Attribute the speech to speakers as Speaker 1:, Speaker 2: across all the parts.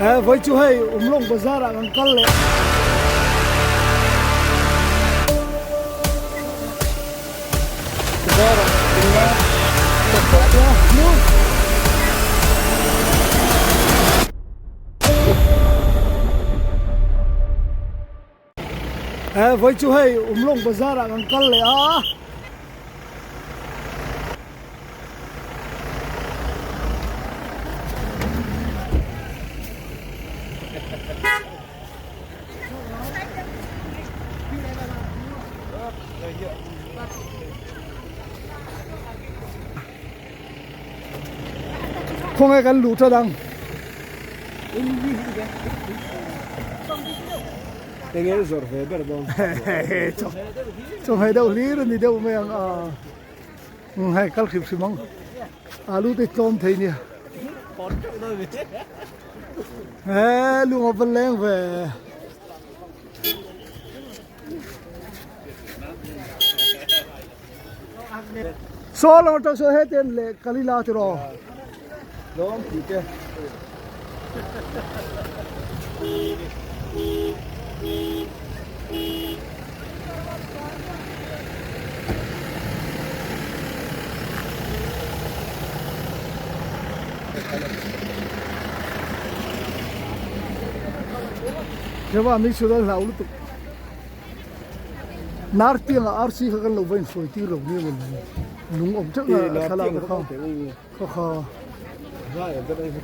Speaker 1: Eh voi chu hei Umlawng bazar ah kan kal leh. Bazar ah kan kal a. Eh voi chu hei Umlawng bazar ah kan kal leh a. Khawnge kan luh that ang.
Speaker 2: Enge zawrh ve ber dawn.
Speaker 1: Chawhmeh deuh hlir a ni deuh mai ang a. Hei kal hrim hrim ang. Alu te tlawm thei nia. He lung a va leng ve. Saw lo tang saw heten leh kalila tiraw.
Speaker 2: Lawm ti te.
Speaker 1: Hewa mi chu hlau lutuk. Nar tianga arsi kha kan lo va insawi tir lo nia maw lung awm teuh na thlalak kha kha kha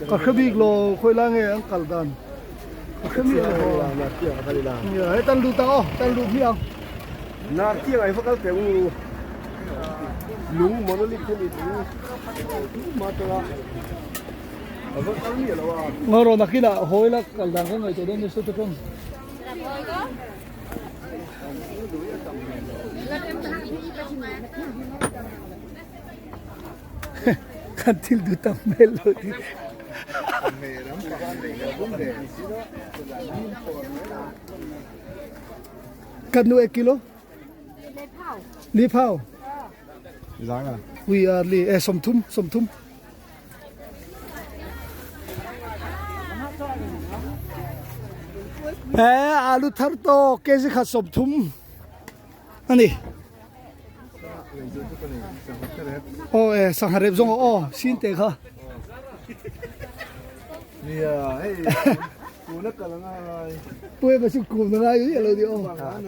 Speaker 1: ka hre bik lo khawi lai nge an kal dan ka hre miah lo nia hei tan lut ang aw tan lut hmiah ang
Speaker 2: nar tiang ai va kal teh u lung monolith kha ni lung ma tanga a va kal miah lo a
Speaker 1: ngaw nakinah hawi la kal dan ka ngaihtuah dawn nasa te pawn. Kan thil duh tam hmel lo ti. Kan nu ek kilo? Li phau. We are li eh 30 30. He alu thar tawk kg khat 30 a ni. Aw e sangha rep zawng aw sin te kha.
Speaker 2: Nia hei tuna kal anga lai.
Speaker 1: Pui ma chu kum na ngai ui alo ni aw.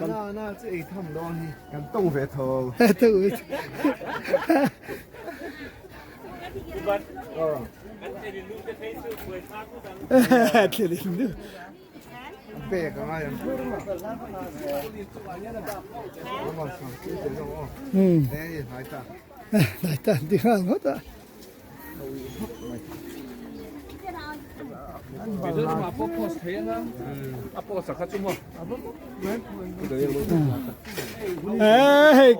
Speaker 2: Na na chu ei tham dawn hi. Kan tawng ve tho.
Speaker 1: Tawng ve. Hei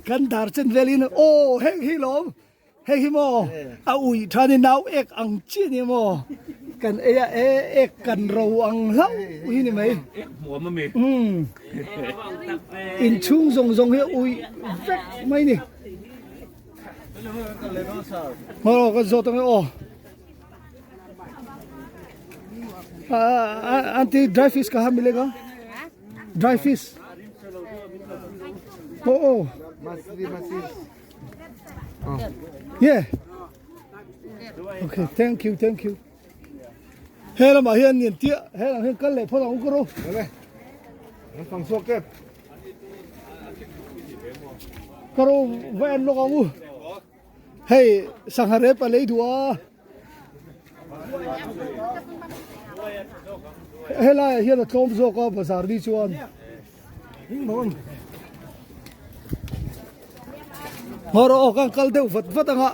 Speaker 1: kan dar chen velin aw heng hi lawm. Hei hi maw a ui tha ni nau ek ang chi a ni maw kan ei a e ek kan ro ang hlauh hi ni mai
Speaker 3: ek hmuam a mi
Speaker 1: umm in chhung zawng zawng hi a ui vek mai ni maw kan zawt ang e aw aunty dry fish ka ha milega dry fish aw aw Yeah. Okay, thank you, thank you. He lamah hian nian tia, he lam hian kal leh phawt ang u ka ro.
Speaker 2: Lele. An fang suak tep.
Speaker 1: Ka ro va en lawk ang u. Hei, sangha rep a lei duh a. Helaiah hian a tlawm zawk a bazar ni chuan. Ngaw rawh aw kan kal deuh vat vat anga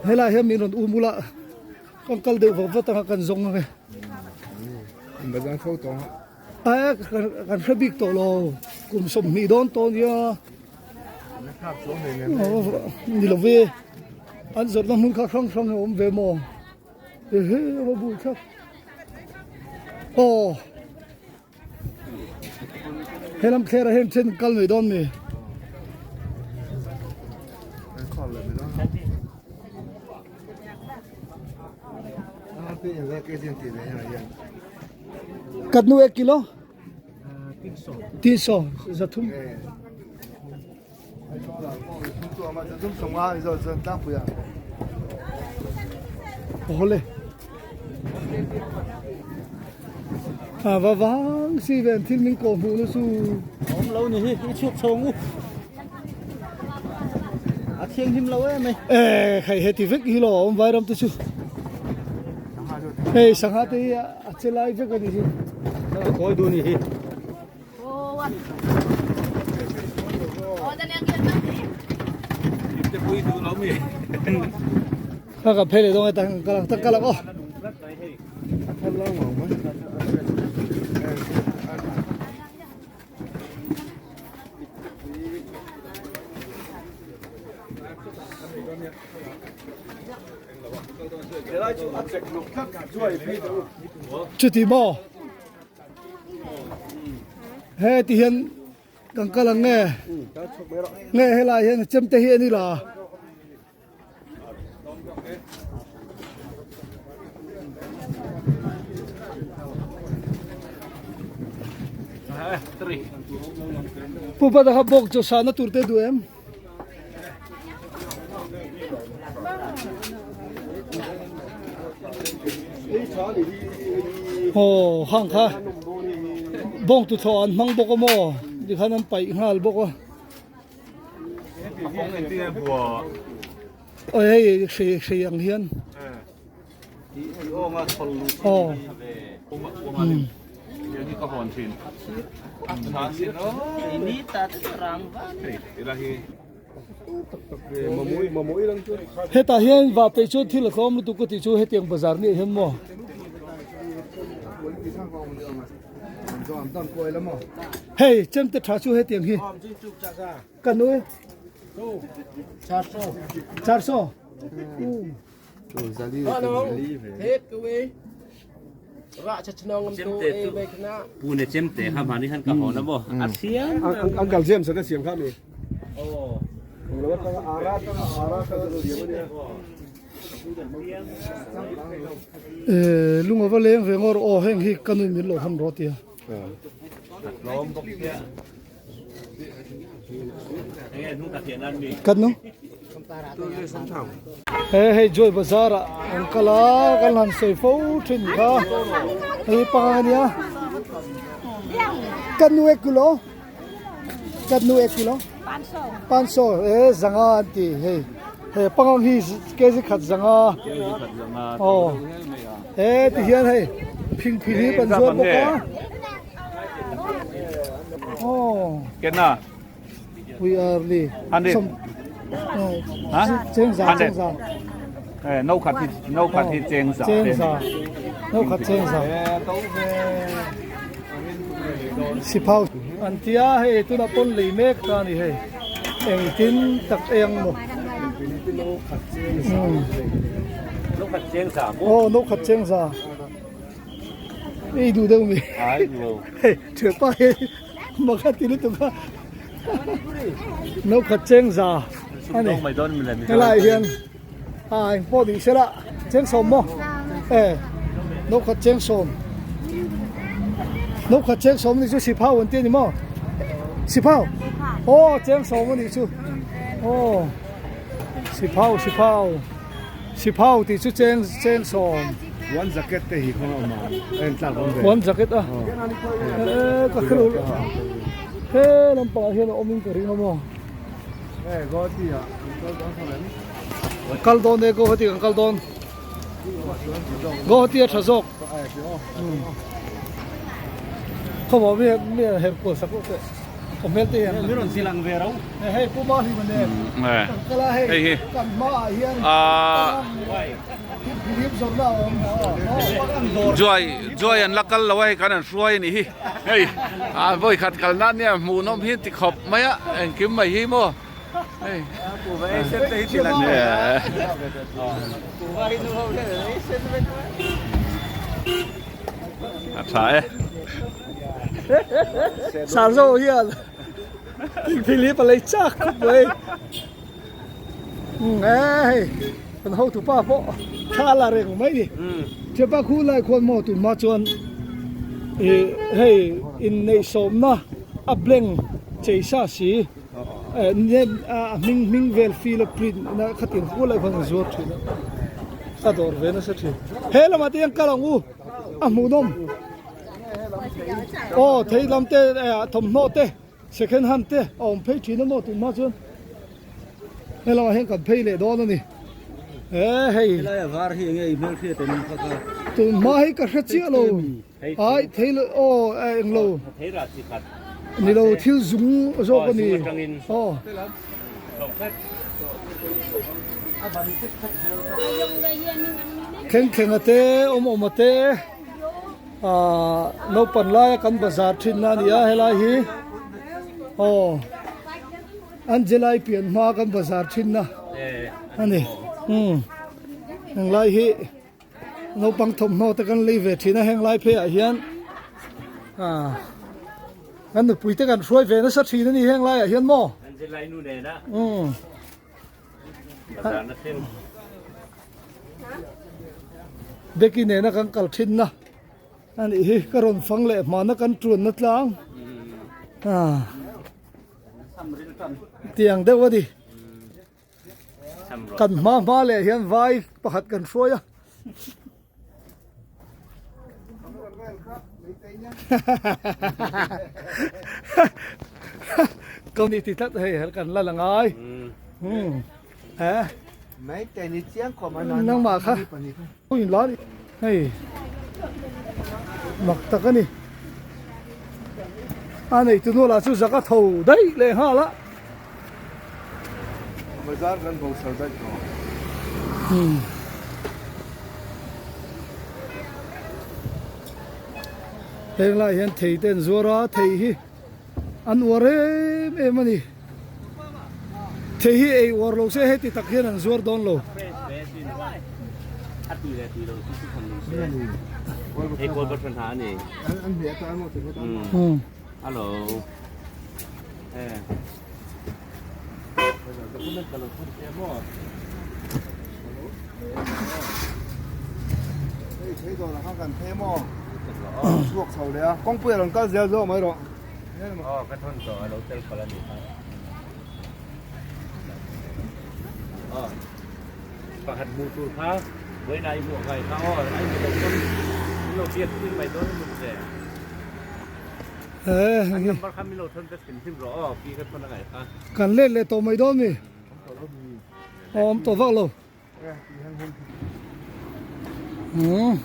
Speaker 1: helai hian min rawn um ula kan kal deuh vat vat anga kan zawng ange.
Speaker 2: Bazar tho tawng
Speaker 1: a. Kan hre bik tawh lo kum 20 dawn tawh nia. Ni lo ve an zawrhna hmun kha hrang hrang a awm ve maw ehe a va bul thlap aw helam thler ah hian then kal mai dawn mi. Kat nu ek kilo? Tinso zathum. Awle. A va vang si ven thil min ko hmuh na chu.
Speaker 3: Awm lo ni hi i chhuak chho ang u. A thianghlim lo em mai.
Speaker 1: E khai he ti vek hi lo awm vairam te chu. Hei sangha te hi a che lai vek a ni hi.
Speaker 3: Kawi duh ni hi.
Speaker 1: Ka ka phei leh dawn e tah hian kan kal ang tak kal ang aw. Chuti maw? He ti hian kan kal ang nge nge helai hian chemte hi a ni la. Pu Bada kha bawk chaw sahna tur te duh em? Aw hang kha bawng tuthlawh an hmang bawk a maw tikhan an paih nghal bawk a. Aw hei hrei hrei ang hian. Aw. Hetah hian vah peih chuan thil a tlawm lutuk ka tih chu hetiang bazar nih hian maw. Hei chemte tha chu hetiang hi ka nui charso
Speaker 4: Pune chemte kha mani khan ka hawn a maw a thiam
Speaker 2: Uncle James a siam kha mi.
Speaker 1: Lung ava leng ve ngawr aw heng hi ka nui min lo han rawh tia. Kan nu. He hei Joy Bazar ah an kal a kan han sawi fo thin kha hei panga ania kan nu ek kilo Kat nu ek kilo? Panso. E zanga an ti hei. He pangang hi kg khat zanga. Oh. E ti hian hei phing phing hi pan zuar bawk a. Oh.
Speaker 4: Kenna.
Speaker 1: We are li.
Speaker 4: 100.
Speaker 1: Ha? Cheng za cheng za.
Speaker 4: Eh no khat hi no khat hi cheng za.
Speaker 1: Cheng za. No khat cheng za. Siphau an tia hei tunah pawn lei mek ta a ni hei engtin tak eng maw aw no khat cheng za ei duh deuh mi hei thianpa hi mak a ti lutuk a no khat cheng za a ni helai hian a engpawh ni sela cheng sawm maw e no khat cheng sawm no khat cheng sawm ni chu siphau an ti a ni maw siphau aw cheng sawm a nih chu aw siphau siphau siphau tih chu cheng cheng sawm
Speaker 2: one jacket te hi khaw awm a en tlak awm ve
Speaker 1: one jacket a e ka hrelo he lampangah hian a awm in ka ring a maw Kal dawn e Guwahati kan kal dawn. Guwahati a tha zawk. Khawmaw mi mi her kual sak rawh teh. Ka hmel te hian.
Speaker 4: Mi rawn zilang ve ro.
Speaker 1: Hei Pu Ma Hlim ane. Kan kal a hei kan hma ah hian Hlim zawrhna a awm.
Speaker 4: Juai juai an la kal lo a hei kan an hruai a nih hi. Hei a vawi khat kal nan nia hmuhnawm hi ti khawp mai a engkim mai hi maw hei a tha e.
Speaker 1: Sarzo hian Philip a lei chak khawp mai hei kan hotu pa pawh. Thla la reng mai ni. Chepa khu lai khuan maw tun hma chuan ih hei inneih sawmna a blank chei sa si a hming hming vel fill a print na khatin khu lai khuan an zuar thin a ka dawr ve nasa thin. He lamah te hian kal ang u a hmuhnawm aw thei lam te thawmhnaw te. Second hand te a awm phei thin a maw tun hma chuan he lamah hian kan phei leh dawn a ni he hei
Speaker 3: Helai a var hi enge i hmel hriat em kha kha
Speaker 1: tun hma hi ka hre chiah lo ai thei lo aw eng lo
Speaker 5: thei rah chi khat
Speaker 1: ni lo thil zung zawk a ni aw thleng thleng a te awm awm a te. Ahh naupang laia kan bazar thin na a ni a helai hi aw Angelai pian hma kan bazar thin na a ni umm henglai hi naupang thawmhnaw te kan lei ve thin a henglai phei ah hian ahh kan nupui te kan hruai ve nasa thin a ni henglai ah hian maw umm. Becky nena kan kal thinna a nih hi ka rawn fang leh hmana kan tuanna tlang ah tiang deuh a ni kan hma hma leh hian vai pakhat kan hruai a. Ka ni ti tlat hei her kan la la ngai. Hmm. Eh.
Speaker 2: Mai te ni chiang ko ma
Speaker 1: na. Nang ma kha. Ui la ni. Hei. Mak tak ani. A nei tu nu la chu zaka tho dai le ha la.
Speaker 2: Bazar kan bo sal daih tawh.
Speaker 1: Hmm. Heng lai hian thei te an zuar a, thei hi an uar em em a ni. Thei hi ei uar lo se heti tak hian an zuar dawn lo. Hmm.
Speaker 5: Hello. Pakhat hmuh tur kha vawiin ah i hmuh ngai kha aw ai mi lo pawn min lo biak tir mai dawn a mun che.
Speaker 1: Kan let leh tawh mai dawn mi? Awm tawh vak lo. Umm.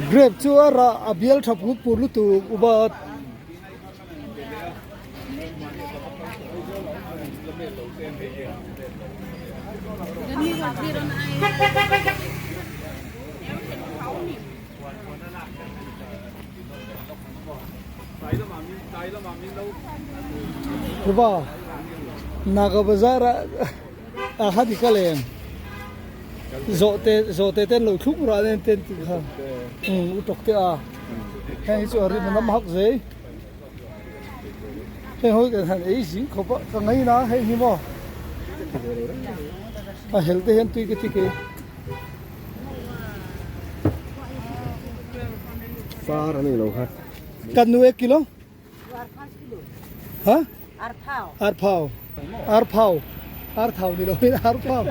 Speaker 1: Grape chu a rah a bial tha put put lutuk upa. Upa Naga bazar ah a kha ti ka leng zawhte zawhte ten lo thluk rah nen ten tih kha um u tawk te a heng hi chu a rim a nam hak zel heng ho hi kan han ei zing khawp a ka ngaina heng hi maw a hel te hian tui ka ti kei.
Speaker 2: Far a ni lo kha.
Speaker 1: Kan nu ek kilo? Ha? Arphau. Arphau. Arthau ni lo in arphau.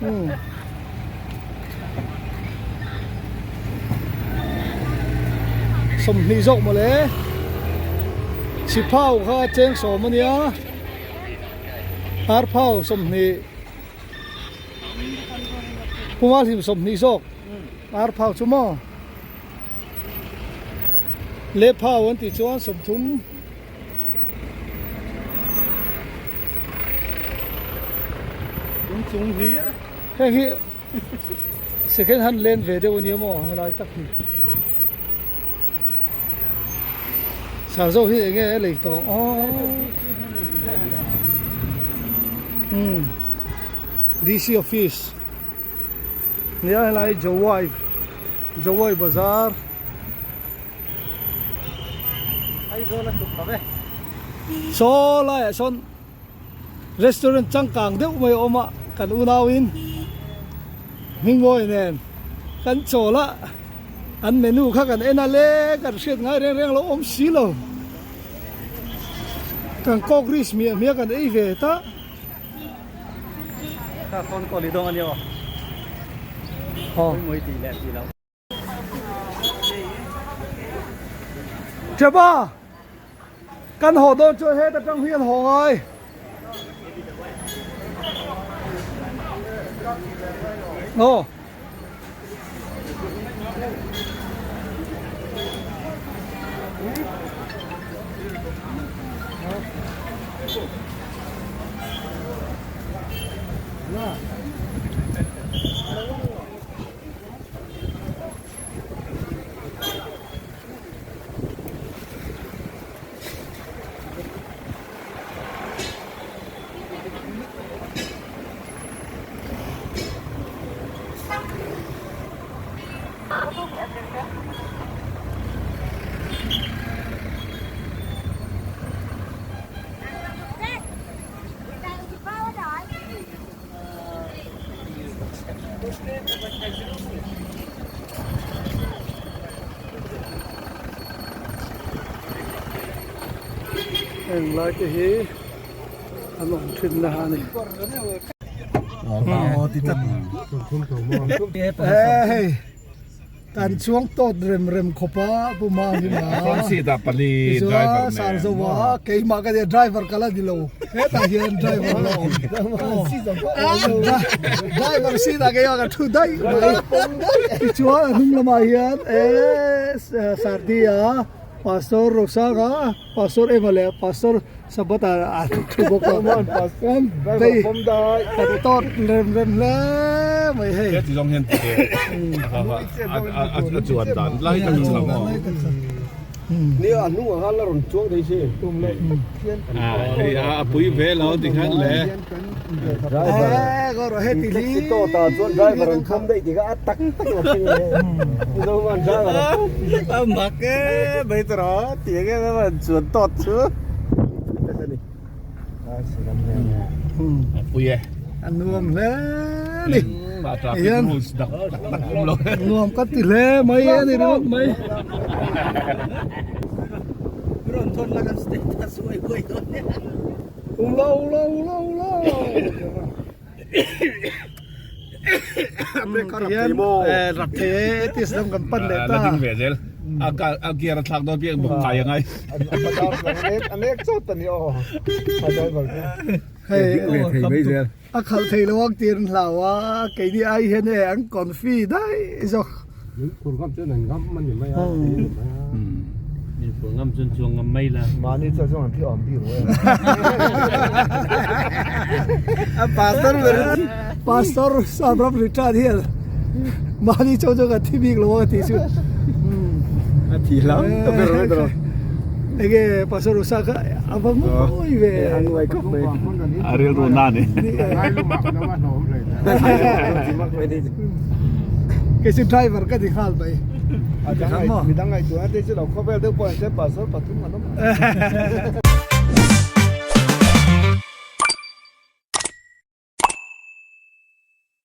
Speaker 1: Hmm. Sawmhnih zawk mawle. Siphau kha cheng sawm ania. Arphau 20. Puma hlim 20 zawk ar phau chu maw le phau an tih chuan 30
Speaker 3: Inchung hlir
Speaker 1: heng hi second hand len ve deuh ania maw helai tak hi. Sarzo hi enge a lei tawh aw umm DC office nia helai Jowai Jowai bazar saw laiah sawn restaurant changkang deuh mai a awm a kan unauin hmingmawi nen kan chawl a an menu kha kan en a le kan hriat ngai reng reng lo awm si lo kan kawk ris miah miah kan ei ve ta.
Speaker 3: Ka phone call i dawng a nia aw.
Speaker 1: Aw.
Speaker 3: Mawi tih leh tih loh.
Speaker 1: Chapa kan haw dawn chuan heta tang hi an haw ngai. Aw. Heng lai te hi an awm thin na a ni. Hei kan chuang tawt rem rem khawp a pu Mami ma.
Speaker 4: Front seat ah pali driver nen.
Speaker 1: Sar zo a keimah ka nia driver ka la ni lo hetah hian driver la awm. Driver seat ah keimah ka thu daih mai. Tichuan a hnung lamah hian Sardi-a Pastor Rosanga Pastor Eva leh Pastor Sabata an thu bawk a an bei an tawt rem rem hle mai hei.
Speaker 4: He ti zawng hian ti ve a chuan dan lai tak a chho maw.
Speaker 2: Nia a hnungah khan la rawn chuang thei se.
Speaker 4: Hei a pui ve lo ti khan le.
Speaker 2: Taxi tawt ah chuan driver an phum daih ti kha a tak tak lo thing le. Mizo man driver a phum daih.
Speaker 3: A mak e mai tawh rawh ti eng em em an chuan tawt chu.
Speaker 4: A pui e.
Speaker 1: A nuam hle ni.
Speaker 4: A traffic rules dak tak tak awm lo.
Speaker 1: Nuam ka ti hle mai a ni ringawt mai.
Speaker 3: Rawn thawn la kan status uai uai dawn nia.
Speaker 1: Ula ula ula ula. Hian rap thei e tis dang kan pan leh ta.
Speaker 4: La ding ve zel. A gear a thlak dawn piang bawk kai angai.
Speaker 1: Hei a khalh thei lo ang tir an hlau a keini ai hian e an confi daih zawk.
Speaker 2: Min phur ngam chuan an ngam a ni mai a.
Speaker 5: Min phur ngam chuan chuang ngam mai la.
Speaker 2: Mahni chuan chuan an thi awm bik lo em.
Speaker 3: A pastor ber.
Speaker 1: Pastor Sabram Richard hian mahni chuan chuan kan thi bik lo a tih chu.
Speaker 3: A thi hlau ta ber mai tawh.
Speaker 1: Enge Pastor Usa kha a va ngawi ve.
Speaker 3: A ngawi khawp mai.
Speaker 4: A rilru na ni.
Speaker 1: Kei chu driver ka ni nghal mai.
Speaker 2: Midang ngaihtuah te chu lo khawvel deuh pawh an se pastor pathum an awm.